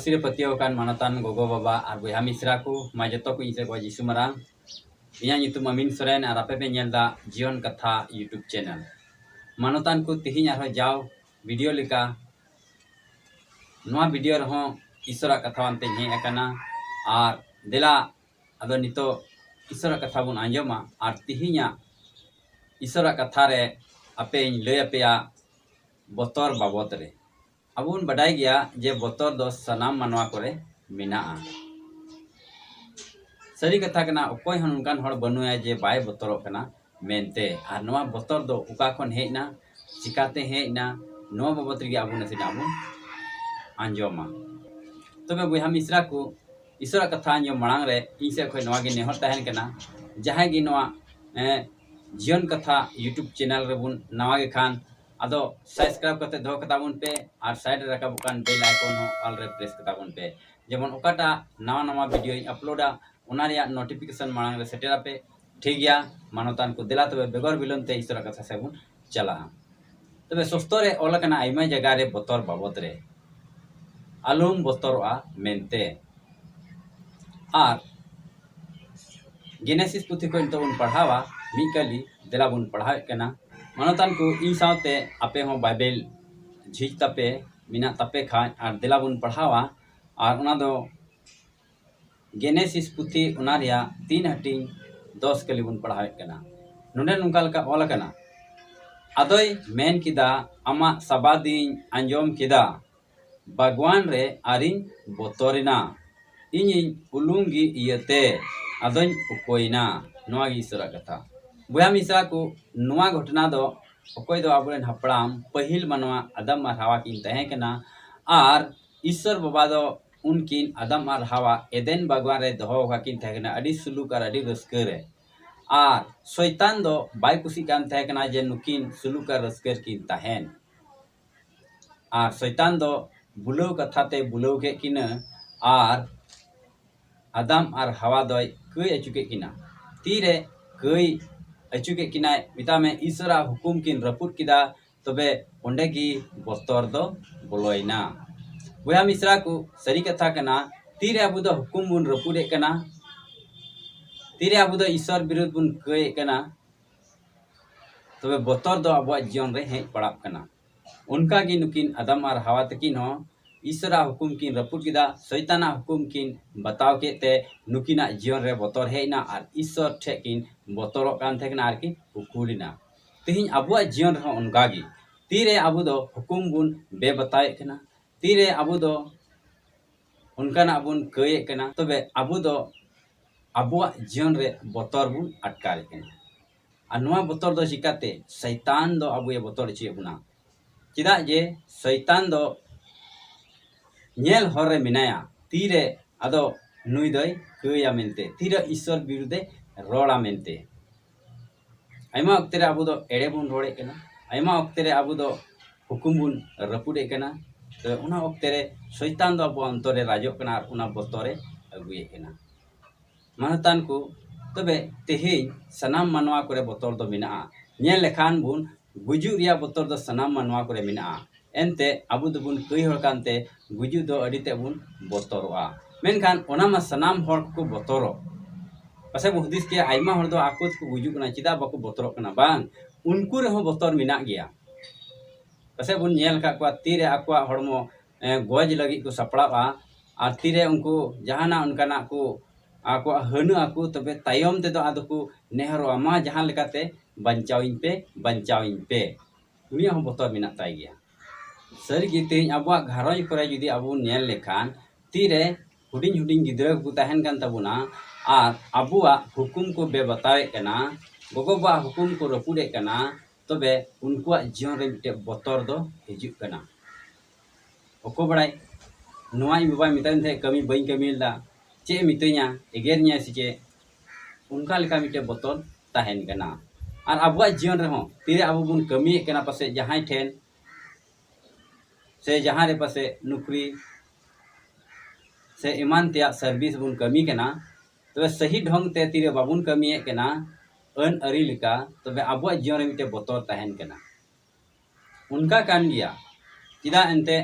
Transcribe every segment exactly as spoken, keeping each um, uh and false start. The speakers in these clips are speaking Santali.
ᱥᱤᱨᱟᱹ ᱯᱟᱹᱛᱭᱟᱹᱣ ᱟᱠᱟᱱ ᱢᱟᱱᱚᱛᱟᱱ ᱜᱚᱜᱚ ᱵᱟᱵᱟ ᱟᱨ ᱵᱚᱭᱦᱟ ᱢᱤᱥᱨᱟ ᱠᱚ, ᱢᱟ ᱡᱚᱛᱚ ᱠᱚ ᱤᱧ ᱥᱮᱫ ᱠᱷᱚᱱ ᱡᱤᱥᱩ ᱢᱟᱨᱟᱝ᱾ ᱤᱧᱟᱹᱜ ᱧᱩᱛᱩᱢ ᱟᱢᱤᱱ ᱥᱚᱨᱮᱱ ᱟᱨ ᱟᱯᱮ ᱯᱮ ᱧᱮᱞ ᱮᱫᱟ ᱡᱤᱭᱚᱱ ᱠᱟᱛᱷᱟ YouTube channel᱾ ᱢᱟᱱᱚᱛᱟᱱ ᱠᱚ, ᱛᱤᱦᱤᱧ ᱟᱨᱦᱚᱸ ᱡᱟᱣ video ᱞᱮᱠᱟ ᱱᱚᱣᱟ video ᱨᱮᱦᱚᱸ ᱤᱥᱚᱨᱟᱜ ᱠᱟᱛᱷᱟ ᱟᱱᱛᱮᱧ ᱦᱮᱡ ᱟᱠᱟᱱᱟ᱾ ᱟᱨ ᱫᱮᱞᱟ ᱟᱫᱚ ᱱᱤᱛᱚᱜ ᱤᱥᱚᱨᱟᱜ ᱠᱟᱛᱷᱟ ᱵᱚᱱ ᱟᱸᱡᱚᱢᱟ᱾ ᱟᱨ ᱛᱤᱦᱤᱧᱟᱜ ᱤᱥᱚᱨᱟᱜ ᱠᱟᱛᱷᱟ ᱨᱮ ᱟᱯᱮᱧ ᱞᱟᱹᱭ ᱟᱯᱮᱭᱟ ᱵᱚᱛᱚᱨ ᱵᱟᱵᱚᱛ ᱨᱮ᱾ ᱟᱵᱚ ᱵᱚᱱ ᱵᱟᱰᱟᱭ ᱜᱮᱭᱟ ᱡᱮ ᱵᱚᱛᱚᱨ ᱫᱚ ᱥᱟᱱᱟᱢ ᱢᱟᱱᱣᱟ ᱠᱚᱨᱮ ᱢᱮᱱᱟᱜᱼᱟ᱾ ᱥᱟᱹᱨᱤ ᱠᱟᱛᱷᱟ ᱠᱟᱱᱟ, ᱚᱠᱚᱭ ᱦᱚᱸ ᱱᱚᱝᱠᱟᱱ ᱦᱚᱲ ᱵᱟᱹᱱᱩᱭᱟ ᱡᱮ ᱵᱟᱭ ᱵᱚᱛᱚᱨᱚᱜ ᱠᱟᱱᱟ ᱢᱮᱱᱛᱮ᱾ ᱟᱨ ᱱᱚᱣᱟ ᱵᱚᱛᱚᱨ ᱫᱚ ᱚᱠᱟ ᱠᱷᱚᱱ ᱦᱮᱡ ᱮᱱᱟ, ᱪᱤᱠᱟᱛᱮ ᱦᱮᱡ ᱮᱱᱟ, ᱱᱚᱣᱟ ᱵᱟᱵᱚᱛ ᱨᱮᱜᱮ ᱟᱵᱚ ᱱᱟᱥᱮᱱᱟᱜ ᱵᱚᱱ ᱟᱸᱡᱚᱢᱟ᱾ ᱛᱚᱵᱮ ᱵᱚᱭᱦᱟ ᱢᱤᱥᱨᱟ ᱠᱚ, ᱤᱥᱚᱨᱟᱜ ᱠᱟᱛᱷᱟ ᱟᱸᱡᱚᱢ ᱢᱟᱲᱟᱝ ᱨᱮ ᱤᱧ ᱥᱮᱫ ᱠᱷᱚᱱ ᱱᱚᱣᱟ ᱜᱮ ᱱᱮᱦᱚᱨ ᱛᱟᱦᱮᱱ ᱠᱟᱱᱟ, ᱡᱟᱦᱟᱸᱭ ᱜᱮ ᱱᱚᱣᱟ, ᱮᱸ, ᱡᱤᱭᱚᱱ ᱠᱟᱛᱷᱟ YouTube channel ᱨᱮᱵᱚᱱ ᱱᱟᱣᱟ ᱜᱮ ᱠᱷᱟᱱ, ᱟᱫᱚ subscribe ᱠᱟᱛᱮ ᱫᱚᱦᱚ ᱠᱟᱛᱟ ᱵᱚᱱ ᱯᱮ ᱟᱨ side ᱨᱮ ᱨᱟᱠᱟᱵᱚᱜ ᱠᱟᱱ bell icon ᱦᱚᱸ all ᱨᱮ press ᱠᱟᱛᱟ ᱵᱚᱱ ᱯᱮ, ᱡᱮᱢᱚᱱ ᱚᱠᱟᱴᱟᱜ ᱱᱟᱣᱟ ᱱᱟᱣᱟ videoᱧ uploadᱟ, ᱚᱱᱟ ᱨᱮᱭᱟᱜ notification ᱢᱟᱲᱟᱝ ᱨᱮ ᱥᱮᱴᱮᱨ ᱟᱯᱮ᱾ ᱴᱷᱤᱠ ᱜᱮᱭᱟ ᱢᱟᱱᱚᱛᱟᱱ ᱠᱚ, ᱫᱮᱞᱟ ᱛᱚᱵᱮ ᱵᱮᱜᱚᱨ ᱵᱤᱞᱚᱢ ᱛᱮ ᱤᱥᱚᱨᱟᱜ ᱠᱟᱛᱷᱟ ᱥᱮᱫ ᱵᱚᱱ ᱪᱟᱞᱟᱜᱼᱟ᱾ ᱛᱚᱵᱮ ᱥᱚᱥᱛᱚ ᱨᱮ ᱚᱞ ᱟᱠᱟᱱᱟ ᱟᱭᱢᱟ ᱡᱟᱭᱜᱟ ᱨᱮ ᱵᱚᱛᱚᱨ ᱵᱟᱵᱚᱛ ᱨᱮ, ᱟᱞᱚᱢ ᱵᱚᱛᱚᱨᱚᱜᱼᱟ ᱢᱮᱱᱛᱮ᱾ ᱟᱨ ᱜᱮᱱᱮᱥᱤᱥ ᱯᱩᱛᱷᱤ ᱠᱷᱚᱱ ᱱᱤᱛᱚᱜ ᱵᱚᱱ ᱯᱟᱲᱦᱟᱣᱟ ᱢᱤᱫ ᱠᱟᱹᱞᱤ, ᱫᱮᱞᱟ ᱵᱚᱱ ᱯᱟᱲᱦᱟᱣᱮᱫ ᱠᱟᱱᱟ᱾ ᱢᱟᱱᱚᱛᱟᱱ ᱠᱚ, ᱤᱧ ᱥᱟᱶᱛᱮ ᱟᱯᱮ ᱦᱚᱸ ᱵᱟᱭᱵᱮᱞ ᱡᱷᱤᱡ ᱛᱟᱯᱮ ᱢᱮᱱᱟᱜ ᱛᱟᱯᱮ ᱠᱷᱟᱱ, ᱟᱨ ᱫᱮᱞᱟ ᱵᱚᱱ ᱯᱟᱲᱦᱟᱣᱟ᱾ ᱟᱨ ᱚᱱᱟ ᱫᱚ ᱜᱮᱱᱮᱥᱤᱥ ᱯᱩᱛᱷᱤ, ᱚᱱᱟ ᱨᱮᱭᱟᱜ ᱛᱤᱱ ᱦᱟᱹᱴᱤᱧ ᱫᱚᱥ ᱠᱟᱹᱞᱤ ᱵᱚᱱ ᱯᱟᱲᱦᱟᱣᱮᱫ ᱠᱟᱱᱟ᱾ ᱱᱚᱰᱮ ᱱᱚᱝᱠᱟ ᱞᱮᱠᱟ ᱚᱞ ᱟᱠᱟᱱᱟ, ᱟᱫᱚᱭ ᱢᱮᱱ ᱠᱮᱫᱟ, ᱟᱢᱟᱜ ᱥᱟᱵᱟᱫᱤᱧ ᱟᱸᱡᱚᱢ ᱠᱮᱫᱟ, ᱵᱟᱜᱽᱣᱟᱱ ᱨᱮ ᱟᱨᱤᱧ ᱵᱚᱛᱚᱨᱮᱱᱟ᱾ ᱤᱧᱤᱧ ᱩᱞᱩᱝ ᱜᱮ ᱤᱭᱟᱹᱛᱮ ᱟᱫᱚᱧ ᱩᱠᱩᱭᱮᱱᱟ᱾ ᱱᱚᱣᱟ ᱜᱮ ᱤᱥᱚᱨᱟᱜ ᱠᱟᱛᱷᱟ᱾ ᱵᱚᱭᱦᱟ ᱢᱤᱥᱨᱟ ᱠᱚ, ᱱᱚᱣᱟ ᱜᱷᱚᱴᱚᱱᱟ ᱫᱚ ᱚᱠᱚᱭ ᱫᱚ ᱟᱵᱚᱨᱮᱱ ᱦᱟᱯᱲᱟᱢ ᱯᱟᱹᱦᱤᱞ ᱢᱟᱱᱣᱟ ᱟᱫᱟᱢ ᱟᱨ ᱦᱟᱣᱟ ᱠᱤᱱ ᱛᱟᱦᱮᱸ ᱠᱟᱱᱟ᱾ ᱟᱨ ᱤᱥᱚᱨ ᱵᱟᱵᱟ ᱫᱚ ᱩᱱᱠᱤᱱ ᱟᱫᱟᱢ ᱟᱨ ᱦᱟᱣᱟ ᱮᱫᱮᱱ ᱵᱟᱜᱽᱣᱟᱱ ᱨᱮ ᱫᱚᱦᱚ ᱟᱠᱟᱫ ᱠᱤᱱ ᱛᱟᱦᱮᱸ ᱠᱟᱱᱟ, ᱟᱹᱰᱤ ᱥᱩᱞᱩᱠ ᱟᱨ ᱟᱹᱰᱤ ᱨᱟᱹᱥᱠᱟᱹ ᱨᱮ᱾ ᱟᱨ ᱥᱚᱭᱛᱟᱱ ᱫᱚ ᱵᱟᱭ ᱠᱩᱥᱤᱜ ᱠᱟᱱ ᱛᱟᱦᱮᱸ ᱠᱟᱱᱟ ᱡᱮ ᱱᱩᱠᱤᱱ ᱥᱩᱞᱩᱠ ᱟᱨ ᱨᱟᱹᱥᱠᱟᱹ ᱨᱮᱠᱤᱱ ᱛᱟᱦᱮᱱ᱾ ᱟᱨ ᱥᱚᱭᱛᱟᱱ ᱫᱚ ᱵᱩᱞᱟᱹᱣ ᱠᱟᱛᱷᱟ ᱛᱮ ᱵᱩᱞᱟᱹᱣ ᱠᱮᱫ ᱠᱤᱱᱟᱹ ᱟᱨ ᱟᱫᱟᱢ ᱟᱨ ᱦᱟᱣᱟ ᱫᱚᱭ ᱠᱟᱹᱭ ᱟᱹᱪᱩ ᱠᱮᱫ ᱠᱤᱱᱟ᱾ ᱛᱤᱨᱮ ᱠᱟᱹᱭ ᱟᱹᱪᱩ ᱠᱮᱫ ᱠᱤᱱᱟᱭ, ᱢᱮᱛᱟᱜ ᱢᱮ ᱤᱥᱚᱨᱟᱜ ᱦᱩᱠᱩᱢ ᱠᱤᱱ ᱨᱟᱹᱯᱩᱫ ᱠᱮᱫᱟ, ᱛᱚᱵᱮ ᱚᱸᱰᱮ ᱜᱮ ᱵᱚᱛᱚᱨ ᱫᱚ ᱵᱚᱞᱚᱭᱮᱱᱟ᱾ ᱵᱚᱭᱦᱟ ᱢᱤᱥᱨᱟ ᱠᱚ, ᱥᱟᱹᱨᱤ ᱠᱟᱛᱷᱟ ᱠᱟᱱᱟ, ᱛᱤᱨᱮ ᱟᱵᱚ ᱫᱚ ᱦᱩᱠᱩᱢ ᱵᱚᱱ ᱨᱟᱹᱯᱩᱫᱮᱫ ᱠᱟᱱᱟ, ᱛᱤᱨᱮ ᱟᱵᱚ ᱫᱚ ᱤᱥᱚᱨ ᱵᱤᱨᱩᱫᱷ ᱵᱚᱱ ᱠᱟᱹᱭᱮᱫ ᱠᱟᱱᱟ, ᱛᱚᱵᱮ ᱵᱚᱛᱚᱨ ᱫᱚ ᱟᱵᱚᱣᱟᱜ ᱡᱤᱭᱚᱱ ᱨᱮ ᱦᱮᱡ ᱯᱟᱲᱟᱜ ᱠᱟᱱᱟ᱾ ᱚᱱᱠᱟ ᱜᱮ ᱱᱩᱠᱤᱱ ᱟᱫᱟᱢ ᱟᱨ ᱦᱟᱣᱟ ᱛᱟᱹᱠᱤᱱ ᱦᱚᱸ ᱤᱥᱚᱨᱟᱜ ᱦᱩᱠᱩᱢ ᱠᱤᱱ ᱨᱟᱹᱯᱩᱫ ᱠᱮᱫᱟ, ᱥᱚᱭᱛᱟᱱᱟᱜ ᱦᱩᱠᱩᱢ ᱠᱤᱱ ᱵᱟᱛᱟᱣ ᱠᱮᱫ ᱛᱮ ᱱᱩᱠᱤᱱᱟᱜ ᱡᱤᱭᱚᱱ ᱨᱮ ᱵᱚᱛᱚᱨ ᱦᱮᱡ ᱮᱱᱟ ᱟᱨ ᱤᱥᱚᱨ ᱴᱷᱮᱱ ᱠᱤᱱ ᱵᱚᱛᱚᱨᱚᱜ ᱠᱟᱱ ᱛᱟᱦᱮᱸ ᱠᱟᱱᱟ ᱟᱨ ᱠᱤᱱ ᱩᱠᱩ ᱞᱮᱱᱟ᱾ ᱛᱮᱦᱮᱧ ᱟᱵᱚᱣᱟᱜ ᱡᱤᱭᱚᱱ ᱨᱮᱦᱚᱸ ᱚᱱᱠᱟ ᱜᱮ, ᱛᱤᱨᱮ ᱟᱵᱚ ᱫᱚ ᱦᱩᱠᱩᱢ ᱵᱚᱱ ᱵᱮᱵᱟᱛᱟᱣᱮᱫ ᱠᱟᱱᱟ, ᱛᱤᱨᱮ ᱟᱵᱚ ᱫᱚ ᱚᱱᱠᱟᱱᱟᱜ ᱵᱚᱱ ᱠᱟᱹᱭᱮᱫ ᱠᱟᱱᱟ, ᱛᱚᱵᱮ ᱟᱵᱚ ᱫᱚ ᱟᱵᱚᱣᱟᱜ ᱡᱤᱭᱚᱱ ᱨᱮ ᱵᱚᱛᱚᱨ ᱵᱚᱱ ᱟᱴᱠᱟᱨᱮᱫ ᱠᱟᱱᱟ᱾ ᱟᱨ ᱱᱚᱣᱟ ᱵᱚᱛᱚᱨ ᱫᱚ ᱪᱤᱠᱟᱛᱮ? ᱥᱚᱭᱛᱟᱱ ᱫᱚ ᱟᱵᱚᱭ ᱵᱚᱛᱚᱨ ᱦᱚᱪᱚᱭᱮᱫ ᱵᱚᱱᱟ᱾ ᱪᱮᱫᱟᱜ ᱡᱮ ᱥᱚᱭᱛᱟᱱ ᱫᱚ ᱧᱮᱞ ᱦᱚᱨ ᱨᱮ ᱢᱮᱱᱟᱭᱟ, ᱛᱤᱨᱮ ᱟᱫᱚ ᱱᱩᱭ ᱫᱚᱭ ᱠᱟᱹᱭᱟ ᱢᱮᱱᱛᱮ, ᱛᱤᱨᱮ ᱤᱥᱚᱨ ᱵᱤᱨᱩᱫᱷᱮ ᱨᱚᱲᱟ ᱢᱮᱱᱛᱮ᱾ ᱟᱭᱢᱟ ᱚᱠᱛᱮ ᱨᱮ ᱟᱵᱚ ᱫᱚ ᱮᱲᱮ ᱵᱚᱱ ᱨᱚᱲᱮᱫ ᱠᱟᱱᱟ, ᱟᱭᱢᱟ ᱚᱠᱛᱮ ᱨᱮ ᱟᱵᱚ ᱫᱚ ᱦᱩᱠᱩᱢ ᱵᱚᱱ ᱨᱟᱹᱯᱩᱫᱮᱫ ᱠᱟᱱᱟ᱾ ᱛᱚ ᱚᱱᱟ ᱚᱠᱛᱮ ᱨᱮ ᱥᱚᱭᱛᱟᱱ ᱫᱚ ᱟᱵᱚᱣᱟᱜ ᱚᱱᱛᱚᱨ ᱨᱮ ᱨᱟᱡᱚᱜ ᱠᱟᱱᱟ ᱟᱨ ᱚᱱᱟ ᱵᱚᱛᱚᱨᱮ ᱟᱹᱜᱩᱭᱮᱫ ᱠᱟᱱᱟ᱾ ᱢᱟᱱᱚᱛᱟᱱ ᱠᱚ, ᱛᱚᱵᱮ ᱛᱮᱦᱮᱧ ᱥᱟᱱᱟᱢ ᱢᱟᱱᱣᱟ ᱠᱚᱨᱮ ᱵᱚᱛᱚᱨ ᱫᱚ ᱢᱮᱱᱟᱜᱼᱟ᱾ ᱧᱮᱞ ᱞᱮᱠᱷᱟᱱ ᱵᱚᱱ ᱜᱩᱡᱩᱜ ᱨᱮᱭᱟᱜ ᱵᱚᱛᱚᱨ ᱫᱚ ᱥᱟᱱᱟᱢ ᱢᱟᱱᱣᱟ ᱠᱚᱨᱮ ᱢᱮᱱᱟᱜᱼᱟ᱾ ᱮᱱᱛᱮ ᱟᱵᱚ ᱫᱚᱵᱚᱱ ᱠᱟᱹᱭ ᱦᱚᱲ ᱠᱟᱱᱛᱮ ᱜᱩᱡᱩᱜ ᱫᱚ ᱟᱹᱰᱤ ᱛᱮᱫ ᱵᱚᱱ ᱵᱚᱛᱚᱨᱚᱜᱼᱟ᱾ ᱢᱮᱱᱠᱷᱟᱱ ᱚᱱᱟ ᱢᱟ ᱥᱟᱱᱟᱢ ᱦᱚᱲ ᱠᱚᱠᱚ ᱵᱚᱛᱚᱨᱚᱜ᱾ ᱯᱟᱥᱮᱡ ᱵᱚᱱ ᱦᱩᱫᱤᱥ ᱠᱮᱭᱟ, ᱟᱭᱢᱟ ᱦᱚᱲ ᱫᱚ ᱟᱠᱚ ᱛᱮᱠᱚ ᱜᱩᱡᱩᱜ ᱠᱟᱱᱟ, ᱪᱮᱫᱟᱜ ᱵᱟᱠᱚ ᱵᱚᱛᱚᱨᱚᱜ ᱠᱟᱱᱟ? ᱵᱟᱝ, ᱩᱱᱠᱩ ᱨᱮᱦᱚᱸ ᱵᱚᱛᱚᱨ ᱢᱮᱱᱟᱜ ᱜᱮᱭᱟ᱾ ᱯᱟᱥᱮᱡ ᱵᱚᱱ ᱧᱮᱞ ᱟᱠᱟᱫ ᱠᱚᱣᱟ, ᱛᱤᱨᱮ ᱟᱠᱚᱣᱟᱜ ᱦᱚᱲᱢᱚ, ᱮ, ᱜᱚᱡ ᱞᱟᱹᱜᱤᱫ ᱠᱚ ᱥᱟᱯᱲᱟᱜᱼᱟ, ᱟᱨ ᱛᱤᱨᱮ ᱩᱱᱠᱩ ᱡᱟᱦᱟᱱᱟᱜ ᱚᱱᱠᱟᱱᱟᱜ ᱠᱚ ᱟᱠᱚᱣᱟᱜ ᱦᱟᱹᱱᱟᱹ ᱟᱠᱚ, ᱛᱚᱵᱮ ᱛᱟᱭᱚᱢ ᱛᱮᱫᱚ ᱟᱫᱚ ᱠᱚ ᱱᱮᱦᱚᱨᱚᱜᱼᱟ, "ᱢᱟ ᱡᱟᱦᱟᱸ ᱞᱮᱠᱟᱛᱮ ᱵᱟᱧᱪᱟᱣᱤᱧ ᱯᱮ, ᱵᱟᱧᱪᱟᱣᱤᱧ ᱯᱮ᱾" ᱩᱱᱤᱭᱟᱜ ᱦᱚᱸ ᱵᱚᱛᱚᱨ ᱢᱮᱱᱟᱜ ᱛᱟᱭ ᱜᱮᱭᱟ᱾ ᱥᱟᱹᱨᱤᱜᱮ ᱛᱮᱦᱮᱧ ᱟᱵᱚᱣᱟᱜ ᱜᱷᱟᱨᱚᱸᱡᱽ ᱠᱚᱨᱮ ᱡᱩᱫᱤ ᱟᱵᱚ ᱵᱚᱱ ᱧᱮᱞ ᱞᱮᱠᱷᱟᱱ, ᱛᱤᱨᱮ ᱦᱩᱰᱤᱧ ᱦᱩᱰᱤᱧ ᱜᱤᱫᱽᱨᱟᱹ ᱠᱚᱠᱚ ᱛᱟᱦᱮᱱ ᱠᱟᱱ ᱛᱟᱵᱚᱱᱟ ᱟᱨ ᱟᱵᱚᱣᱟᱜ ᱦᱩᱠᱩᱢ ᱠᱚ ᱵᱮᱵᱟᱛᱟᱣᱮᱫ ᱠᱟᱱᱟ, ᱜᱚᱜᱚ ᱵᱟᱵᱟᱣᱟᱜ ᱦᱩᱠᱩᱢ ᱠᱚ ᱨᱟᱹᱯᱩᱫᱮᱫ ᱠᱟᱱᱟ, ᱛᱚᱵᱮ ᱩᱱᱠᱩᱣᱟᱜ ᱡᱤᱭᱚᱱ ᱨᱮ ᱢᱤᱫᱴᱮᱡ ᱵᱚᱛᱚᱨ ᱫᱚ ᱦᱤᱡᱩᱜ ᱠᱟᱱᱟ᱾ ᱚᱠᱚᱭ ᱵᱟᱲᱟᱭ, ᱱᱚᱣᱟ ᱤᱧ ᱵᱟᱵᱟᱭ ᱢᱮᱛᱟᱫᱤᱧ ᱛᱟᱦᱮᱸᱫ, ᱠᱟᱹᱢᱤ ᱵᱟᱹᱧ ᱠᱟᱹᱢᱤ ᱞᱮᱫᱟ, ᱪᱮᱫ ᱮ ᱢᱤᱛᱟᱹᱧᱟ, ᱮᱜᱮᱨᱤᱧᱟᱭ ᱥᱮ ᱪᱮᱫ? ᱚᱱᱠᱟ ᱞᱮᱠᱟ ᱢᱤᱫᱴᱮᱡ ᱵᱚᱛᱚᱨ ᱛᱟᱦᱮᱱ ᱠᱟᱱᱟ᱾ ᱟᱨ ᱟᱵᱚᱣᱟᱜ ᱡᱤᱭᱚᱱ ᱨᱮᱦᱚᱸ ᱛᱤᱨᱮ ᱟᱵᱚ ᱵᱚᱱ ᱠᱟᱹᱢᱤᱭᱮᱫ ᱠᱟᱱᱟ ᱯᱟᱥᱮᱡ ᱡᱟᱦᱟᱸᱭ ᱴᱷᱮᱱ, ᱥᱮ ᱡᱟᱦᱟᱸ ᱨᱮ ᱯᱟᱥᱮᱡ ᱱᱩᱠᱨᱤ ᱥᱮ ᱮᱢᱟᱱ ᱛᱮᱭᱟᱜ service ᱵᱚᱱ ᱠᱟᱹᱢᱤ ᱠᱟᱱᱟ, ᱛᱚᱵᱮ ᱥᱟᱹᱦᱤ ᱰᱷᱚᱝ ᱛᱮ ᱛᱤᱨᱮ ᱵᱟᱵᱚᱱ ᱠᱟᱹᱢᱤᱭᱮᱫ ᱠᱟᱱᱟ ᱟᱹᱱ ᱟᱹᱨᱤ ᱞᱮᱠᱟ, ᱛᱚᱵᱮ ᱟᱵᱚᱣᱟᱜ ᱡᱤᱭᱚᱱ ᱨᱮ ᱢᱤᱫᱴᱮᱡ ᱵᱚᱛᱚᱨ ᱛᱟᱦᱮᱱ ᱠᱟᱱᱟ᱾ ᱚᱱᱠᱟ ᱠᱟᱱ ᱜᱮᱭᱟ᱾ ᱪᱮᱫᱟᱜ ᱮᱱᱛᱮ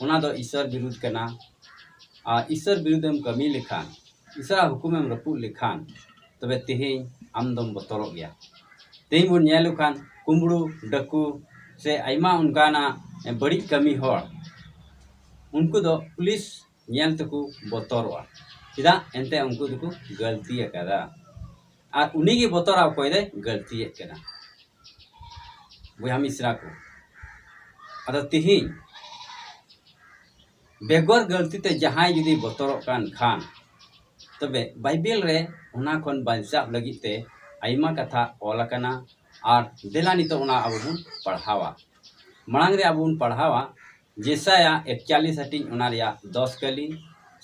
ᱚᱱᱟ ᱫᱚ ᱤᱥᱥᱚᱨ ᱵᱤᱨᱩᱫᱷ ᱠᱟᱱᱟ᱾ ᱟᱨ ᱤᱥᱥᱚᱨ ᱵᱤᱨᱩᱫᱷ ᱮᱢ ᱠᱟᱹᱢᱤ ᱞᱮᱠᱷᱟᱱ, ᱤᱥᱥᱚᱨᱟᱜ ᱦᱩᱠᱩᱢ ᱮᱢ ᱨᱟᱹᱯᱩᱫ ᱞᱮᱠᱷᱟᱱ, ᱛᱚᱵᱮ ᱛᱮᱦᱮᱧ ᱟᱢ ᱫᱚᱢ ᱵᱚᱛᱚᱨᱚᱜ ᱜᱮᱭᱟ᱾ ᱛᱮᱦᱮᱧ ᱵᱚᱱ ᱧᱮᱞ ᱞᱮᱠᱷᱟᱱ ᱠᱩᱢᱵᱽᱲᱩ, ᱰᱟᱹᱠᱩ ᱥᱮ ᱟᱭᱢᱟ ᱚᱱᱠᱟᱱᱟᱜ ᱵᱟᱹᱲᱤᱡ ᱠᱟᱹᱢᱤ ᱦᱚᱲ, ᱩᱱᱠᱩ ᱫᱚ ᱯᱩᱞᱤᱥ ᱧᱮᱞ ᱛᱮᱠᱚ ᱵᱚᱛᱚᱨᱚᱜᱼᱟ᱾ ᱪᱮᱫᱟᱜ? ᱮᱱᱛᱮ ᱩᱱᱠᱩ ᱫᱚᱠᱚ ᱜᱟᱹᱞᱛᱤ ᱟᱠᱟᱫᱟ᱾ ᱟᱨ ᱩᱱᱤ ᱜᱮ ᱵᱚᱛᱚᱨᱟ ᱚᱠᱚᱭ ᱫᱚᱭ ᱜᱟᱹᱞᱛᱤᱭᱮᱫ ᱠᱟᱱᱟ᱾ ᱵᱚᱭᱦᱟ ᱢᱤᱥᱨᱟ ᱠᱚ, ᱟᱫᱚ ᱛᱤᱦᱤᱧ ᱵᱮᱜᱚᱨ ᱜᱟᱹᱞᱛᱤ ᱛᱮ ᱡᱟᱦᱟᱸᱭ ᱡᱩᱫᱤ ᱵᱚᱛᱚᱨᱚᱜ ᱠᱟᱱ ᱠᱷᱟᱱ, ᱛᱚᱵᱮ ᱵᱟᱭᱵᱮᱞ ᱨᱮ ᱚᱱᱟ ᱠᱷᱚᱱ ᱵᱟᱧᱪᱟᱣ ᱞᱟᱹᱜᱤᱫ ᱛᱮ ᱟᱭᱢᱟ ᱠᱟᱛᱷᱟ ᱚᱞ ᱟᱠᱟᱱᱟ᱾ ᱟᱨ ᱫᱮᱞᱟ ᱱᱤᱛᱚᱜ ᱚᱱᱟ ᱟᱵᱚ ᱵᱚᱱ ᱯᱟᱲᱦᱟᱣᱟ᱾ ᱢᱟᱲᱟᱝ ᱨᱮ ᱟᱵᱚ ᱵᱚᱱ ᱯᱟᱲᱦᱟᱣᱟ ᱡᱮᱥᱟᱭᱟ ᱮᱠᱪᱟᱞᱤᱥ ᱦᱟᱹᱴᱤᱧ, ᱚᱱᱟ ᱨᱮᱭᱟᱜ ᱫᱚᱥ ᱠᱟᱹᱞᱤ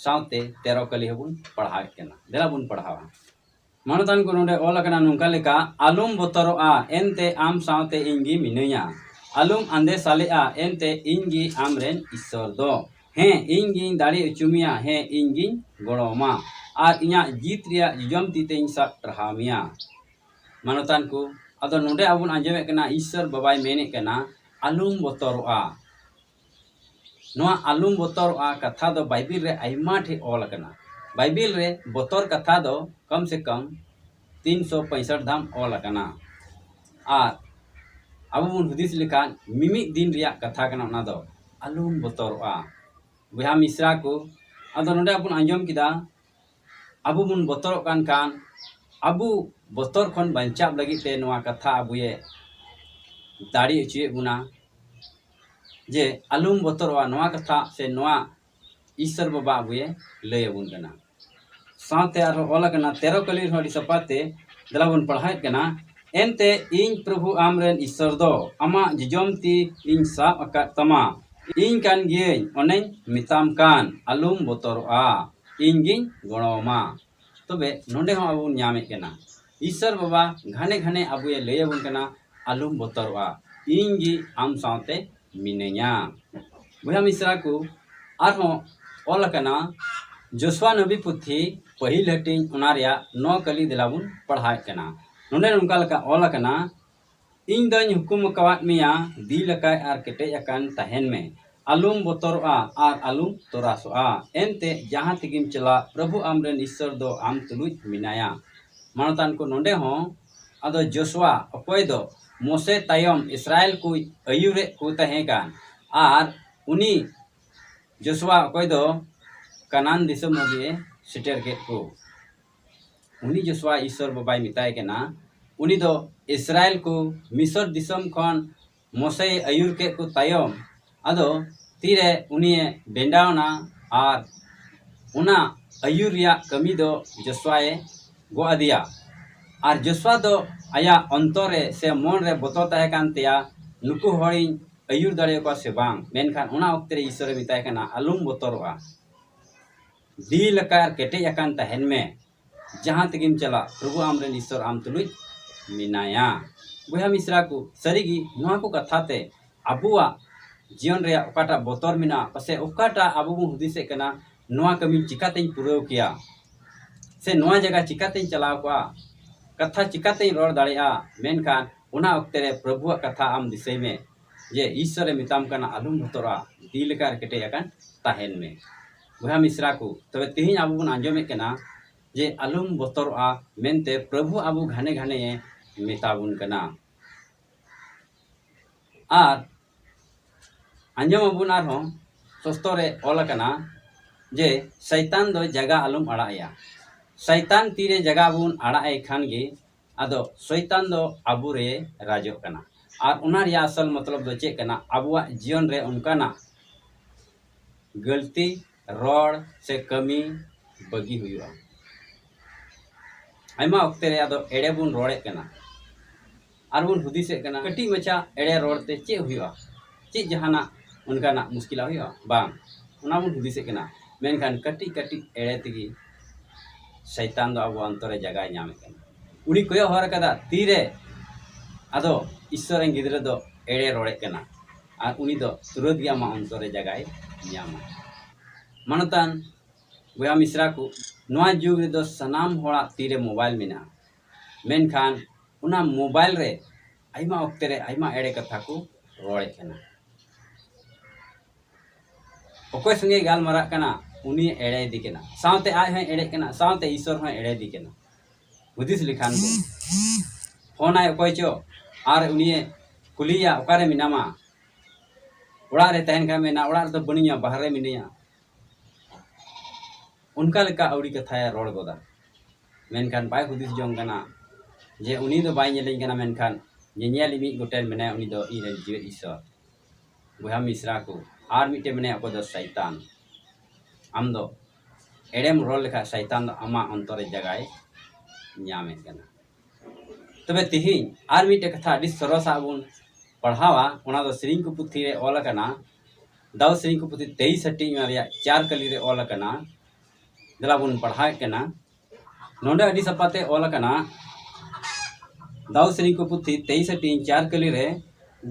ᱥᱟᱶᱛᱮ ᱛᱮᱨᱚ ᱠᱟᱹᱞᱤ ᱦᱚᱸᱵᱚᱱ ᱯᱟᱲᱦᱟᱣᱮᱫ ᱠᱟᱱᱟ᱾ ᱫᱮᱞᱟ ᱵᱚᱱ ᱯᱟᱲᱦᱟᱣᱟ᱾ ᱢᱟᱱᱚᱛᱟᱱ ᱠᱚ, ᱱᱚᱰᱮ ᱚᱞ ᱟᱠᱟᱱᱟ ᱱᱚᱝᱠᱟ ᱞᱮᱠᱟ, "ᱟᱞᱚᱢ ᱵᱚᱛᱚᱨᱚᱜᱼᱟ, ᱮᱱᱛᱮ ᱟᱢ ᱥᱟᱶᱛᱮ ᱤᱧ ᱜᱮ ᱢᱤᱱᱟᱹᱧᱟ᱾ ᱟᱞᱚᱢ ᱟᱸᱫᱮ ᱥᱟᱞᱮᱜᱼᱟ, ᱮᱱᱛᱮ ᱤᱧ ᱜᱮ ᱟᱢᱨᱮᱱ ᱤᱥᱥᱚᱨ ᱫᱚ᱾ ᱦᱮᱸ, ᱤᱧ ᱜᱤᱧ ᱫᱟᱲᱮ ᱦᱚᱪᱚ ᱢᱮᱭᱟ, ᱦᱮᱸ, ᱤᱧ ᱜᱤᱧ ᱜᱚᱲᱚ ᱟᱢᱟ, ᱟᱨ ᱤᱧᱟᱜ ᱡᱤᱛ ᱨᱮᱭᱟᱜ ᱡᱚᱡᱚᱢ ᱛᱤ ᱛᱮᱧ ᱥᱟᱵ ᱴᱟᱨᱦᱟᱣ ᱢᱮᱭᱟ᱾" ᱢᱟᱱᱚᱛᱟᱱ ᱠᱚ, ᱟᱫᱚ ᱱᱚᱰᱮ ᱟᱵᱚ ᱵᱚᱱ ᱟᱸᱡᱚᱢᱮᱫ ᱠᱟᱱᱟ, ᱤᱥᱥᱚᱨ ᱵᱟᱵᱟᱭ ᱢᱮᱱᱮᱫ ᱠᱟᱱᱟ, "ᱟᱞᱚᱢ ᱵᱚᱛᱚᱨᱚᱜᱼᱟ᱾" ᱱᱚᱣᱟ "ᱟᱞᱚᱢ ᱵᱚᱛᱚᱨᱚᱜᱼᱟ" ᱠᱟᱛᱷᱟ ᱫᱚ ᱵᱟᱭᱵᱮᱞ ᱨᱮ ᱟᱭᱢᱟ ᱴᱷᱮᱡ ᱚᱞ ᱟᱠᱟᱱᱟ᱾ ᱵᱟᱭᱵᱮᱞ ᱨᱮ ᱵᱚᱛᱚᱨ ᱠᱟᱛᱷᱟ ᱫᱚ ᱠᱚᱢ ᱥᱮ ᱠᱚᱢ ᱛᱤᱱ ᱥᱚ ᱯᱚᱸᱭᱥᱚᱴᱷ ᱫᱷᱟᱢ ᱚᱞ ᱟᱠᱟᱱᱟ᱾ ᱟᱨ ᱟᱵᱚ ᱵᱚᱱ ᱦᱩᱫᱤᱥ ᱞᱮᱠᱷᱟᱱ ᱢᱤᱢᱤᱫ ᱫᱤᱱ ᱨᱮᱭᱟᱜ ᱠᱟᱛᱷᱟ ᱠᱟᱱᱟ ᱚᱱᱟ ᱫᱚ, "ᱟᱞᱚᱢ ᱵᱚᱛᱚᱨᱚᱜᱼᱟ᱾" ᱵᱚᱭᱦᱟ ᱢᱤᱥᱨᱟ ᱠᱚ, ᱟᱫᱚ ᱱᱚᱰᱮ ᱟᱵᱚ ᱵᱚᱱ ᱟᱸᱡᱚᱢ ᱠᱮᱫᱟ, ᱟᱵᱚ ᱵᱚᱱ ᱵᱚᱛᱚᱨᱚᱜ ᱠᱟᱱ ᱠᱷᱟᱱ, ᱟᱵᱚ ᱵᱚᱛᱚᱨ ᱠᱷᱚᱱ ᱵᱟᱧᱪᱟᱣ ᱞᱟᱹᱜᱤᱫ ᱛᱮ ᱱᱚᱣᱟ ᱠᱟᱛᱷᱟ ᱟᱵᱚᱭᱮ ᱫᱟᱲᱮ ᱦᱚᱪᱚᱭᱮᱫ ᱵᱚᱱᱟ ᱡᱮ ᱟᱞᱚᱢ ᱵᱚᱛᱚᱨᱚᱜᱼᱟ᱾ ᱱᱚᱣᱟ ᱠᱟᱛᱷᱟ ᱥᱮ ᱱᱚᱣᱟ ᱤᱥᱥᱚᱨ ᱵᱟᱵᱟ ᱟᱵᱚᱭᱮ ᱞᱟᱹᱭ ᱟᱵᱚᱱ ᱠᱟᱱᱟ᱾ ᱥᱟᱶᱛᱮ ᱟᱨᱦᱚᱸ ᱚᱞ ᱟᱠᱟᱱᱟ, ᱛᱮᱨᱚ ᱠᱟᱹᱞᱤ ᱨᱮᱦᱚᱸ ᱟᱹᱰᱤ ᱥᱟᱯᱷᱟ ᱛᱮ ᱫᱮᱞᱟ ᱵᱚᱱ ᱯᱟᱲᱦᱟᱣᱮᱫ ᱠᱟᱱᱟ, "ᱮᱱᱛᱮ ᱤᱧ ᱯᱨᱚᱵᱷᱩ ᱟᱢᱨᱮᱱ ᱤᱥᱥᱚᱨ ᱫᱚ ᱟᱢᱟᱜ ᱡᱚᱡᱚᱢ ᱛᱤ ᱤᱧ ᱥᱟᱵ ᱟᱠᱟᱫ ᱛᱟᱢᱟ᱾ ᱤᱧ ᱠᱟᱱ ᱜᱤᱭᱟᱹᱧ, ᱚᱱᱮᱧ ᱢᱮᱛᱟᱢ ᱠᱟᱱ, ᱟᱞᱚᱢ ᱵᱚᱛᱚᱨᱚᱜᱼᱟ, ᱤᱧ ᱜᱤᱧ ᱜᱚᱲᱚᱣᱟᱢᱟ᱾" ᱛᱚᱵᱮ ᱱᱚᱰᱮ ᱦᱚᱸ ᱟᱵᱚ ᱵᱚᱱ ᱧᱟᱢᱮᱫ ᱠᱟᱱᱟ, ᱤᱥᱥᱚᱨ ᱵᱟᱵᱟ ᱜᱷᱟᱱᱮ ᱜᱷᱟᱱᱮ ᱟᱵᱚᱭᱮ ᱞᱟᱹᱭ ᱟᱵᱚᱱ ᱠᱟᱱᱟ, "ᱟᱞᱚᱢ ᱵᱚᱛᱚᱨᱚᱜᱼᱟ, ᱤᱧ ᱜᱮ ᱟᱢ ᱥᱟᱶᱛᱮ ᱢᱤᱱᱟᱹᱧᱟ᱾" ᱵᱚᱭᱦᱟ ᱢᱤᱥᱨᱟ ᱠᱚ, ᱟᱨᱦᱚᱸ ᱚᱞ ᱟᱠᱟᱱᱟ, ᱡᱳᱥᱩᱣᱟ ᱱᱚᱵᱤ ᱯᱩᱛᱷᱤ ᱯᱟᱹᱦᱤᱞ ᱦᱟᱹᱴᱤᱧ, ᱚᱱᱟ ᱨᱮᱭᱟᱜ ᱱᱚ ᱠᱟᱹᱞᱤ ᱫᱮᱞᱟ ᱵᱚᱱ ᱯᱟᱲᱦᱟᱣᱮᱫ ᱠᱟᱱᱟ᱾ ᱱᱚᱰᱮ ᱱᱚᱝᱠᱟ ᱞᱮᱠᱟ ᱚᱞ ᱟᱠᱟᱱᱟ, "ᱤᱧ ᱫᱚᱧ ᱦᱩᱠᱩᱢ ᱟᱠᱟᱣᱟᱫ ᱢᱮᱭᱟ, ᱫᱤᱞ ᱟᱠᱟᱭ ᱟᱨ ᱠᱮᱴᱮᱡ ᱟᱠᱟᱱ ᱛᱟᱦᱮᱱ ᱢᱮ, ᱟᱞᱚᱢ ᱵᱚᱛᱚᱨᱚᱜᱼᱟ ᱟᱨ ᱟᱞᱚᱢ ᱛᱚᱨᱟᱥᱚᱜᱼᱟ᱾ ᱮᱱᱛᱮ ᱡᱟᱦᱟᱸ ᱛᱮᱜᱮᱢ ᱪᱟᱞᱟᱜ, ᱯᱨᱚᱵᱷᱩ ᱟᱢᱨᱮᱱ ᱤᱥᱥᱚᱨ ᱫᱚ ᱟᱢ ᱛᱩᱞᱩᱡ ᱢᱮᱱᱟᱭᱟ᱾ ᱢᱟᱱᱚᱛᱟᱱ ᱠᱚ, ᱱᱚᱰᱮ ᱦᱚᱸ ᱟᱫᱚ ᱡᱚᱥᱩᱣᱟ, ᱚᱠᱚᱭ ᱫᱚ ᱢᱳᱥᱮ ᱛᱟᱭᱚᱢ ᱤᱥᱨᱟᱭᱮᱞ ᱠᱚ ᱟᱹᱭᱩᱨᱮᱫ ᱠᱚ ᱛᱟᱦᱮᱸ ᱠᱟᱱ, ᱟᱨ ᱩᱱᱤ ᱡᱚᱥᱩᱣᱟ, ᱚᱠᱚᱭ ᱫᱚ ᱠᱟᱱᱟᱱ ᱫᱤᱥᱚᱢ ᱦᱟᱹᱵᱤᱡ ᱮ ᱥᱮᱴᱮᱨ ᱠᱮᱫ ᱠᱚ, ᱩᱱᱤ ᱡᱚᱥᱩᱣᱟ ᱤᱥᱥᱚᱨ ᱵᱟᱵᱟᱭ ᱢᱮᱛᱟᱭ ᱠᱟᱱᱟ, ᱩᱱᱤ ᱫᱚ ᱤᱥᱨᱟᱭᱮᱞ ᱠᱚ ᱢᱤᱥᱚᱨ ᱫᱤᱥᱚᱢ ᱠᱷᱚᱱ ᱢᱳᱥᱮᱭ ᱟᱹᱭᱩᱨ ᱠᱮᱫ ᱠᱚ ᱛᱟᱭᱚᱢ, ᱟᱫᱚ ᱛᱤᱨᱮ ᱩᱱᱤᱭᱮ ᱵᱮᱸᱰᱟᱣᱱᱟ ᱟᱨ ᱚᱱᱟ ᱟᱹᱭᱩᱨ ᱨᱮᱭᱟᱜ ᱠᱟᱹᱢᱤ ᱫᱚ ᱡᱚᱥᱩᱣᱟᱭ ᱜᱚᱜ ᱟᱫᱮᱭᱟ᱾ ᱟᱨ ᱡᱚᱥᱩᱣᱟ ᱫᱚ ᱟᱭᱟᱜ ᱚᱱᱛᱚᱨ ᱨᱮ ᱥᱮ ᱢᱚᱱ ᱨᱮ ᱵᱚᱛᱚᱨ ᱛᱟᱦᱮᱸ ᱠᱟᱱ ᱛᱟᱭᱟ, ᱱᱩᱠᱩ ᱦᱚᱲᱤᱧ ᱟᱹᱭᱩᱨ ᱫᱟᱲᱮᱭᱟᱠᱚᱣᱟ ᱥᱮ ᱵᱟᱝ᱾ ᱢᱮᱱᱠᱷᱟᱱ ᱚᱱᱟ ᱚᱠᱛᱮ ᱨᱮ ᱤᱥᱥᱚᱨᱮ ᱢᱮᱛᱟᱭ ᱠᱟᱱᱟ, ᱟᱞᱚᱢ ᱵᱚᱛᱚᱨᱚᱜᱼᱟ, ᱫᱤᱞ ᱟᱠᱟᱫ ᱟᱨ ᱠᱮᱴᱮᱡ ᱟᱠᱟᱱ ᱛᱟᱦᱮᱱ ᱢᱮ᱾ ᱡᱟᱦᱟᱸ ᱛᱮᱜᱮᱢ ᱪᱟᱞᱟᱜ, ᱯᱨᱚᱵᱷᱩ ᱟᱢᱨᱮᱱ ᱤᱥᱥᱚᱨ ᱟᱢ ᱛᱩᱞᱩᱡ ᱢᱮᱱᱟᱭᱟ᱾ ᱵᱚᱭᱦᱟ ᱢᱤᱥᱨᱟ ᱠᱚ, ᱥᱟᱹᱨᱤᱜᱮ ᱱᱚᱣᱟ ᱠᱚ ᱠᱟᱛᱷᱟ ᱛᱮ ᱟᱵᱚᱣᱟᱜ ᱡᱤᱭᱚᱱ ᱨᱮᱭᱟᱜ ᱚᱠᱟᱴᱟᱜ ᱵᱚᱛᱚᱨ ᱢᱮᱱᱟᱜᱼᱟ, ᱯᱟᱥᱮ ᱚᱠᱟᱴᱟᱜ ᱟᱵᱚ ᱵᱚᱱ ᱦᱩᱫᱤᱥᱮᱫ ᱠᱟᱱᱟ, ᱱᱚᱣᱟ ᱠᱟᱹᱢᱤ ᱪᱤᱠᱟᱛᱮᱧ ᱯᱩᱨᱟᱹᱣ ᱠᱮᱭᱟ, ᱥᱮ ᱱᱚᱣᱟ ᱡᱟᱭᱜᱟ ᱪᱤᱠᱟᱛᱮᱧ ᱪᱟᱞᱟᱣ ᱠᱚᱜᱼᱟ, ᱠᱟᱛᱷᱟ ᱪᱤᱠᱟᱛᱮᱧ ᱨᱚᱲ ᱫᱟᱲᱮᱭᱟᱜᱼᱟ, ᱢᱮᱱᱠᱷᱟᱱ ᱚᱱᱟ ᱚᱠᱛᱮ ᱨᱮ ᱯᱨᱚᱵᱷᱩᱣᱟᱜ ᱠᱟᱛᱷᱟ ᱟᱢ ᱫᱤᱥᱟᱹᱭ ᱢᱮ, ᱡᱮ ᱤᱥᱥᱚᱨᱮ ᱢᱮᱛᱟᱢ ᱠᱟᱱᱟ, ᱟᱞᱚᱢ ᱵᱚᱛᱚᱨᱚᱜᱼᱟ, ᱫᱤᱞ ᱞᱮᱠᱟ ᱟᱨ ᱠᱮᱴᱮᱡ ᱟᱠᱟᱱ ᱛᱟᱦᱮᱱ ᱢᱮ᱾ ᱵᱚᱭᱦᱟ ᱢᱤᱥᱨᱟ ᱠᱚ, ᱛᱚᱵᱮ ᱛᱮᱦᱮᱧ ᱟᱵᱚ ᱵᱚᱱ ᱟᱸᱡᱚᱢᱮᱫ ᱠᱟᱱᱟ ᱡᱮ ᱟᱞᱚᱢ ᱵᱚᱛᱚᱨᱚᱜᱼᱟ ᱢᱮᱱᱛᱮ ᱯᱨᱚᱵᱷᱩ ᱟᱵᱚ ᱜᱷᱟᱱᱮ ᱜᱷᱟᱱᱮ ᱮ ᱢᱮᱛᱟ ᱵᱚᱱ ᱠᱟᱱᱟ᱾ ᱟᱨ ᱟᱸᱡᱚᱢ ᱟᱵᱚᱱ ᱟᱨᱦᱚᱸ, ᱥᱚᱥᱛᱚ ᱨᱮ ᱚᱞ ᱟᱠᱟᱱᱟ ᱡᱮ ᱥᱟᱭᱛᱟᱱ ᱫᱚ ᱡᱟᱭᱜᱟ ᱟᱞᱚᱢ ᱟᱲᱟᱜ ᱟᱭᱟ᱾ ᱥᱟᱭᱛᱟᱱ ᱛᱤᱨᱮ ᱡᱟᱭᱜᱟ ᱵᱚᱱ ᱟᱲᱟᱜ ᱟᱭ ᱠᱷᱟᱱ ᱜᱮ ᱟᱫᱚ ᱥᱚᱭᱛᱟᱱ ᱫᱚ ᱟᱵᱚ ᱨᱮ ᱨᱟᱡᱚᱜ ᱠᱟᱱᱟ᱾ ᱟᱨ ᱚᱱᱟ ᱨᱮᱭᱟᱜ ᱟᱥᱚᱞ ᱢᱚᱛᱞᱚᱵ ᱫᱚ ᱪᱮᱫ ᱠᱟᱱᱟ? ᱟᱵᱚᱣᱟᱜ ᱡᱤᱭᱚᱱ ᱨᱮ ᱚᱱᱠᱟᱱᱟᱜ ᱜᱟᱹᱞᱛᱤ ᱨᱚᱲ ᱥᱮ ᱠᱟᱹᱢᱤ ᱵᱟᱹᱜᱤ ᱦᱩᱭᱩᱜᱼᱟ᱾ ᱟᱭᱢᱟ ᱚᱠᱛᱮ ᱨᱮ ᱟᱫᱚ ᱮᱲᱮ ᱵᱚᱱ ᱨᱚᱲᱮᱫ ᱠᱟᱱᱟ ᱟᱨ ᱵᱚᱱ ᱦᱩᱫᱤᱥᱮᱫ ᱠᱟᱱᱟ, ᱠᱟᱹᱴᱤᱡ ᱢᱟᱪᱷᱟ ᱮᱲᱮ ᱨᱚᱲ ᱛᱮ ᱪᱮᱫ ᱦᱩᱭᱩᱜᱼᱟ, ᱪᱮᱫ ᱡᱟᱦᱟᱱᱟᱜ ᱚᱱᱠᱟᱱᱟᱜ ᱢᱩᱥᱠᱤᱞᱟᱜ ᱦᱩᱭᱩᱜᱼᱟ? ᱵᱟᱝ, ᱚᱱᱟ ᱵᱚᱱ ᱦᱩᱫᱤᱥᱮᱫ ᱠᱟᱱᱟ᱾ ᱢᱮᱱᱠᱷᱟᱱ ᱠᱟᱹᱴᱤᱡ ᱠᱟᱹᱴᱤᱡ ᱮᱲᱮ ᱛᱮᱜᱮ ᱥᱟᱭᱛᱟᱱ ᱫᱚ ᱟᱵᱚ ᱚᱱᱛᱚᱨ ᱨᱮ ᱡᱟᱭᱜᱟᱭ ᱧᱟᱢᱮᱫ ᱠᱟᱱᱟ᱾ ᱩᱱᱤ ᱠᱚᱭᱚᱜ ᱦᱚᱨ ᱟᱠᱟᱫᱟ, ᱛᱤᱨᱮ ᱟᱫᱚ ᱤᱥᱥᱚᱨ ᱨᱮᱱ ᱜᱤᱫᱽᱨᱟᱹ ᱫᱚ ᱮᱲᱮ ᱨᱚᱲᱮᱫ ᱠᱟᱱᱟ, ᱟᱨ ᱩᱱᱤ ᱫᱚ ᱛᱩᱨᱟᱹᱛ ᱜᱮ ᱟᱢᱟᱜ ᱚᱱᱛᱚᱨ ᱨᱮ ᱡᱟᱭᱜᱟᱭ ᱧᱟᱢᱟ᱾ ᱢᱟᱱᱚᱛᱟᱱ ᱵᱚᱭᱦᱟ ᱢᱤᱥᱨᱟ ᱠᱚ, ᱱᱚᱣᱟ ᱡᱩᱜᱽ ᱨᱮᱫᱚ ᱥᱟᱱᱟᱢ ᱦᱚᱲᱟᱜ ᱛᱤᱨᱮ ᱢᱳᱵᱟᱭᱤᱞ ᱢᱮᱱᱟᱜᱼᱟ, ᱢᱮᱱᱠᱷᱟᱱ ᱚᱱᱟ ᱢᱳᱵᱟᱭᱤᱞ ᱨᱮ ᱟᱭᱢᱟ ᱚᱠᱛᱮ ᱨᱮ ᱟᱭᱢᱟ ᱮᱲᱮ ᱠᱟᱛᱷᱟ ᱠᱚ ᱨᱚᱲᱮᱫ ᱠᱟᱱᱟ᱾ ᱚᱠᱚᱭ ᱥᱚᱸᱜᱮ ᱜᱟᱞᱢᱟᱨᱟᱜ ᱠᱟᱱᱟ, ᱩᱱᱤ ᱮᱲᱮᱭᱮᱫᱮ ᱠᱟᱱᱟ, ᱥᱟᱶᱛᱮ ᱟᱡ ᱦᱚᱸᱭ ᱮᱲᱮᱜ ᱠᱟᱱᱟ, ᱥᱟᱶᱛᱮ ᱤᱥᱚᱨ ᱦᱚᱸᱭ ᱮᱲᱮᱭᱮᱫᱮ ᱠᱟᱱᱟ᱾ ᱦᱩᱫᱤᱥ ᱞᱮᱠᱷᱟᱱ ᱵᱚᱱ, ᱯᱷᱳᱱᱟᱭ ᱚᱠᱚᱭ ᱪᱚ, ᱟᱨ ᱩᱱᱤᱭᱮ ᱠᱩᱞᱤᱭᱮᱭᱟ, "ᱚᱠᱟᱨᱮ ᱢᱮᱱᱟᱢᱟ?" ᱚᱲᱟᱜ ᱨᱮ ᱛᱟᱦᱮᱱ ᱠᱷᱟᱱ ᱢᱮᱱᱟ, "ᱚᱲᱟᱜ ᱨᱮᱫᱚ ᱵᱟᱹᱱᱩᱧᱟ, ᱵᱟᱦᱨᱮ ᱢᱤᱱᱟᱹᱧᱟ᱾" ᱚᱱᱠᱟ ᱞᱮᱠᱟ ᱟᱹᱣᱲᱤ ᱠᱟᱛᱷᱟᱭ ᱨᱚᱲ ᱜᱚᱫᱟ᱾ ᱢᱮᱱᱠᱷᱟᱱ ᱵᱟᱭ ᱦᱩᱫᱤᱥ ᱡᱚᱝ ᱠᱟᱱᱟ ᱡᱮ ᱩᱱᱤ ᱫᱚ ᱵᱟᱭ ᱧᱮᱞᱤᱧ ᱠᱟᱱᱟ, ᱢᱮᱱᱠᱷᱟᱱ ᱧᱮᱧᱮᱞ ᱢᱤᱫ ᱜᱚᱴᱮᱱ ᱢᱮᱱᱟᱭᱟ, ᱩᱱᱤ ᱫᱚ ᱤᱧ ᱨᱮᱱ ᱡᱤᱣᱮᱫ ᱤᱥᱚᱨ᱾ ᱵᱚᱭᱦᱟ ᱢᱤᱥᱨᱟ ᱠᱚ, ᱟᱨ ᱢᱤᱫᱴᱮᱱ ᱢᱮᱱᱟᱭᱟ, ᱚᱠᱚᱭ ᱫᱚ ᱥᱟᱭᱛᱟᱱ᱾ ᱟᱢ ᱫᱚ ᱮᱲᱮᱢ ᱨᱚᱲ ᱞᱮᱠᱷᱟᱱ ᱥᱟᱭᱛᱟᱱ ᱫᱚ ᱟᱢᱟᱜ ᱚᱱᱛᱚᱨ ᱨᱮ ᱡᱟᱭᱜᱟᱭ ᱧᱟᱢᱮᱫ ᱠᱟᱱᱟ᱾ ᱛᱚᱵᱮ ᱛᱤᱦᱤᱧ ᱟᱨ ᱢᱤᱫᱴᱮᱡ ᱠᱟᱛᱷᱟ ᱟᱹᱰᱤ ᱥᱚᱨᱚᱥᱟᱜ ᱵᱚᱱ ᱯᱟᱲᱦᱟᱣᱟ, ᱚᱱᱟ ᱫᱚ ᱥᱮᱨᱮᱧ ᱠᱚ ᱯᱩᱛᱷᱤ ᱨᱮ ᱚᱞ ᱟᱠᱟᱱᱟ᱾ ᱫᱟᱣ ᱥᱮᱨᱮᱧ ᱠᱚ ᱯᱩᱛᱷᱤ ᱛᱮᱭᱤᱥ ᱦᱟᱹᱴᱤᱧ, ᱚᱱᱟ ᱨᱮᱭᱟᱜ ᱪᱟᱨ ᱠᱟᱹᱞᱤ ᱨᱮ ᱚᱞ ᱟᱠᱟᱱᱟ᱾ ᱫᱮᱞᱟ ᱵᱚᱱ ᱯᱟᱲᱦᱟᱣᱮᱫ ᱠᱟᱱᱟ᱾ ᱱᱚᱰᱮ ᱟᱹᱰᱤ ᱥᱟᱯᱷᱟᱛᱮ ᱚᱞ ᱟᱠᱟᱱᱟ, ᱫᱟᱣ ᱥᱮᱨᱮᱧ ᱠᱚ ᱯᱩᱛᱷᱤ ᱛᱮᱭᱤᱥ ᱦᱟᱹᱴᱤᱧ ᱪᱟᱨ ᱠᱟᱹᱞᱤ ᱨᱮ,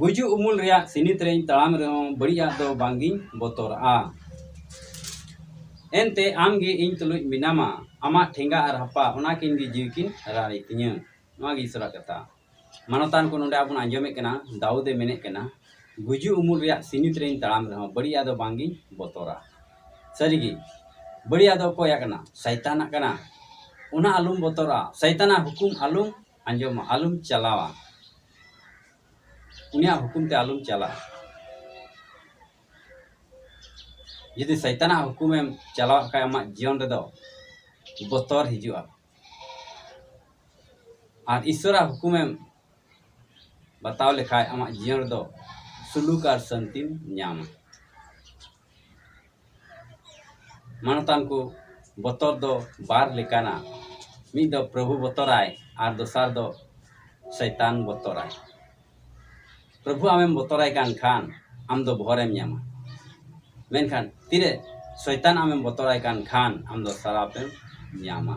"ᱜᱩᱡᱩᱜ ᱩᱢᱩᱞ ᱨᱮᱭᱟᱜ ᱥᱤᱱᱤᱛ ᱨᱮᱧ ᱛᱟᱲᱟᱢ ᱨᱮᱦᱚᱸ, ᱵᱟᱹᱲᱤᱡᱟᱜ ᱫᱚ ᱵᱟᱝᱜᱤᱧ ᱵᱚᱛᱚᱨᱟᱜᱼᱟ᱾ ᱮᱱᱛᱮ ᱟᱢ ᱜᱮ ᱤᱧ ᱛᱩᱞᱩᱡ ᱢᱮᱱᱟᱢᱟ, ᱟᱢᱟᱜ ᱴᱷᱮᱸᱜᱟ ᱟᱨ ᱦᱟᱯᱟ, ᱚᱱᱟ ᱠᱤᱱ ᱜᱮ ᱡᱤᱣᱤ ᱠᱤᱱ ᱨᱟᱲᱮ ᱛᱤᱧᱟᱹ᱾" ᱱᱚᱣᱟ ᱜᱮ ᱤᱥᱚᱨᱟᱜ ᱠᱟᱛᱷᱟ᱾ ᱢᱟᱱᱚᱛᱟᱱ ᱠᱚ, ᱱᱚᱰᱮ ᱟᱵᱚ ᱵᱚᱱ ᱟᱸᱡᱚᱢᱮᱫ ᱠᱟᱱᱟ, ᱫᱟᱣᱩᱫ ᱮ ᱢᱮᱱᱮᱫ ᱠᱟᱱᱟ, "ᱜᱩᱡᱩᱜ ᱩᱢᱩᱞ ᱨᱮᱭᱟᱜ ᱥᱤᱱᱤᱛ ᱨᱮᱧ ᱛᱟᱲᱟᱢ ᱨᱮᱦᱚᱸ, ᱵᱟᱹᱲᱤᱡᱟᱜ ᱫᱚ ᱵᱟᱝᱜᱤᱧ ᱵᱚᱛᱚᱨᱟ᱾" ᱥᱟᱹᱨᱤᱜᱮ, ᱵᱟᱹᱲᱤᱡᱟᱜ ᱫᱚ ᱚᱠᱚᱭᱟᱜ ᱠᱟᱱᱟ? ᱥᱟᱭᱛᱟᱱᱟᱜ ᱠᱟᱱᱟ᱾ ᱚᱱᱟ ᱟᱞᱚᱢ ᱵᱚᱛᱚᱨᱟ, ᱥᱟᱭᱛᱟᱱᱟᱜ ᱦᱩᱠᱩᱢ ᱟᱞᱚᱢ ᱟᱸᱡᱚᱢᱟ, ᱟᱞᱚᱢ ᱪᱟᱞᱟᱣᱟ, ᱩᱱᱤᱭᱟᱜ ᱦᱩᱠᱩᱢ ᱛᱮ ᱟᱞᱚᱢ ᱪᱟᱞᱟᱜᱼᱟ᱾ ᱡᱩᱫᱤ ᱥᱟᱭᱛᱟᱱᱟᱜ ᱦᱩᱠᱩᱢᱮᱢ ᱪᱟᱞᱟᱣ ᱠᱷᱟᱱ, ᱟᱢᱟᱜ ᱡᱤᱭᱚᱱ ᱨᱮᱫᱚ ᱵᱚᱛᱚᱨ ᱦᱤᱡᱩᱜᱼᱟ᱾ ᱟᱨ ᱤᱥᱚᱨᱟᱜ ᱦᱩᱠᱩᱢᱮᱢ ᱵᱟᱛᱟᱣ ᱞᱮᱠᱷᱟᱱ, ᱟᱢᱟᱜ ᱡᱤᱭᱚᱱ ᱨᱮᱫᱚ ᱥᱩᱞᱩᱠ ᱟᱨ ᱥᱟᱹᱱᱛᱤᱢ ᱧᱟᱢᱟ᱾ ᱢᱟᱱᱚᱛᱟᱱ ᱠᱚ, ᱵᱚᱛᱚᱨ ᱫᱚ ᱵᱟᱨ ᱞᱮᱠᱟᱱᱟ᱾ ᱢᱤᱫ ᱫᱚ ᱯᱨᱚᱵᱷᱩ ᱵᱚᱛᱚᱨᱟᱭ ᱟᱨ ᱫᱚᱥᱟᱨ ᱫᱚ ᱥᱟᱭᱛᱟᱱ ᱵᱚᱛᱚᱨᱟᱭ᱾ ᱯᱨᱚᱵᱷᱩ ᱟᱢᱮᱢ ᱵᱚᱛᱚᱨᱟᱭ ᱠᱟᱱ ᱠᱷᱟᱱ, ᱟᱢ ᱫᱚ ᱵᱷᱚᱨᱮᱢ ᱧᱟᱢᱟ᱾ ᱢᱮᱱᱠᱷᱟᱱ ᱛᱤᱨᱮ ᱥᱚᱭᱛᱟᱱ ᱟᱢᱮᱢ ᱵᱚᱛᱚᱨᱟᱭ ᱠᱟᱱ ᱠᱷᱟᱱ, ᱟᱢ ᱫᱚ ᱥᱟᱨᱟᱯᱮᱢ ᱧᱟᱢᱟ᱾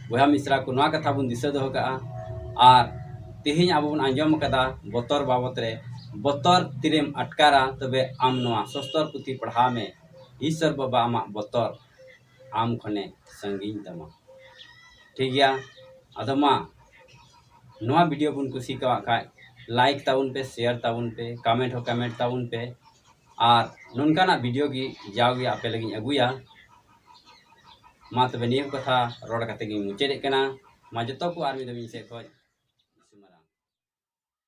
ᱵᱚᱭᱦᱟ ᱢᱤᱥᱨᱟ ᱠᱚ, ᱱᱚᱣᱟ ᱠᱟᱛᱷᱟ ᱵᱚᱱ ᱫᱤᱥᱟᱹ ᱫᱚᱦᱚ ᱠᱟᱜᱼᱟ᱾ ᱟᱨ ᱛᱮᱦᱮᱧ ᱟᱵᱚ ᱵᱚᱱ ᱟᱸᱡᱚᱢ ᱟᱠᱟᱫᱟ, ᱵᱚᱛᱚᱨ ᱵᱟᱵᱚᱛ ᱨᱮ, ᱵᱚᱛᱚᱨ ᱛᱤᱨᱮᱢ ᱟᱴᱠᱟᱨᱟ, ᱛᱚᱵᱮ ᱟᱢ ᱱᱚᱣᱟ ᱥᱚᱥᱛᱚᱨ ᱯᱩᱛᱷᱤ ᱯᱟᱲᱦᱟᱣ ᱢᱮ᱾ ᱤᱥᱥᱚᱨ ᱵᱟᱵᱟ ᱟᱢᱟᱜ ᱵᱚᱛᱚᱨ ᱟᱢ ᱠᱷᱚᱱᱮ ᱥᱟᱺᱜᱤᱧ ᱛᱟᱢᱟ᱾ ᱴᱷᱤᱠ ᱜᱮᱭᱟ, ᱟᱫᱚ ᱢᱟ, ᱱᱚᱣᱟ video ᱵᱚᱱ ᱠᱩᱥᱤ ᱠᱟᱣᱟᱜ ᱠᱷᱟᱡ, like ᱛᱟᱵᱚᱱ ᱯᱮ, share ᱛᱟᱵᱚᱱ ᱯᱮ, comment ᱦᱚᱸ comment ᱛᱟᱵᱚᱱ ᱯᱮ᱾ ᱟᱨ ᱱᱚᱝᱠᱟᱱᱟᱜ video ᱜᱮ ᱡᱟᱣᱜᱮ ᱟᱯᱮ ᱞᱟᱹᱜᱤᱫ ᱤᱧ ᱟᱹᱜᱩᱭᱟ᱾ ᱢᱟ ᱛᱚᱵᱮ ᱱᱤᱭᱟᱹ ᱠᱚ ᱠᱟᱛᱷᱟ ᱨᱚᱲ ᱠᱟᱛᱮ ᱜᱤᱧ ᱢᱩᱪᱟᱹᱫᱮᱫ ᱠᱟᱱᱟ᱾ ᱢᱟ ᱡᱚᱛᱚ ᱠᱚ ᱟᱨ ᱢᱤᱫ ᱫᱷᱟᱣ ᱤᱧ ᱥᱮᱫ ᱠᱷᱚᱱ